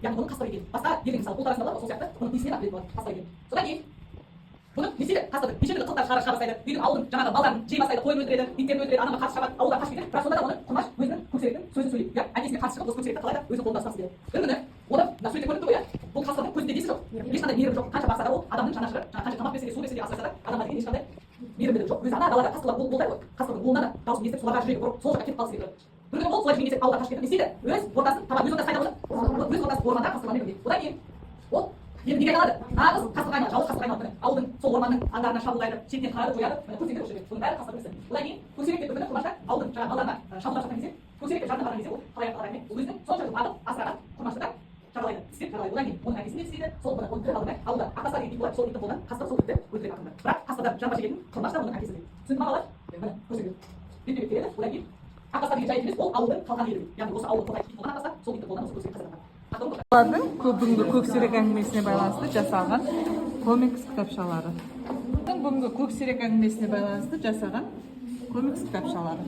Яғни оның қасқыр екенін басқа елдің, мысалы, ұлт арасында болады ғой, сол сияқты бұның иісінен ақ білетін болады қасқыр екенін. Содан кейін бұны не істейді? Қасқырды неше түрлі қылықтар шығара бастайды, үйдің, ауылдың жаңағы малдарын жей бастайды, қойын өлтіреді, иттерін өлтіреді, адамға қарсы шабады, ауылдан қашып кетеді. Бірақ сонда да оны Құрмаш өзінің Көксеректің сөзін сөйлейді, иә, әкесіне қарсы шығып, осы Көксеректі қалай да өзінің қолында ұстағысы келеді. Бір күні оны мына суретте көрініп тұр ғой, иә, бұл қасқырдың көзінде несі жоқ, ешқандай мейірім жоқ. Қанша бақса да, ол адамның жанашыры, жаңағы қанша тамақ берсе де, су берсе де, асыраса да, адамға деген ешқандай мейірімділігі жоқ. Өзі ана далада қасқырлар болдай ғой, қасқырдың уылына да дауысын естіп, соларға жүрегі бұрып, сол жаққа кетіп қалғысы келіп тұрады. Бір күні ол солай жүрген кезде ауылдан қашып кетіп, не істейді? Өз ортасын табады. Өз ортасы қайда? Оны өз ортасы орманда, қасқырлармен бірге. Одан кейін ол енді неге айналады? Нағыз қасқырға айналады, жауыз қасқырға айналады. Міне, ауылдың, сол орманның аңдарына шабуылдайды, шетінен қырады, жояды. Міне, көрсеңдер, осы жерде бұның бәрі қасқырдың ісі. Одан кейін Көксерек деп бір күні Құрмашта ауылдың жаңағы малдарына шабуылдап жатқан кезде, Көксерек деп жанына барған кезде, ол қалай аяқталады әңгіме? Ол өзінің сонша жыл бағып асыраған Құрмашты да жаралайды, тістеп жаралайды. Одан кейін оның әкесін де тістейді. Сол міне, оны тірі қалдырмай, ауылда Аққасқа деген ит болады, сол иттің қолынан қасқыр сол итті өлтіреді ақырында. Бірақ қасқырдан жапа шегетін Құрмаш та, оның әкесі де. Түсінді ма, балалар? Міне, көрсеңдер, бетпе бет келеді. Одан кейін Аққасқа деген жай ит емес, ол ауылдың қалқаны еді. Яғни осы ауылды қорғайтын ит болған Аққасқа, сол иттің қолынан осы Көксерек қаза тапқан. Олардың бүгінгі Көксерек әңгімесіне байланысты жасалған комикс кітапшалары. Бүгінгі Көксерек әңгімесіне байланысты жасаған комикс кітапшалары.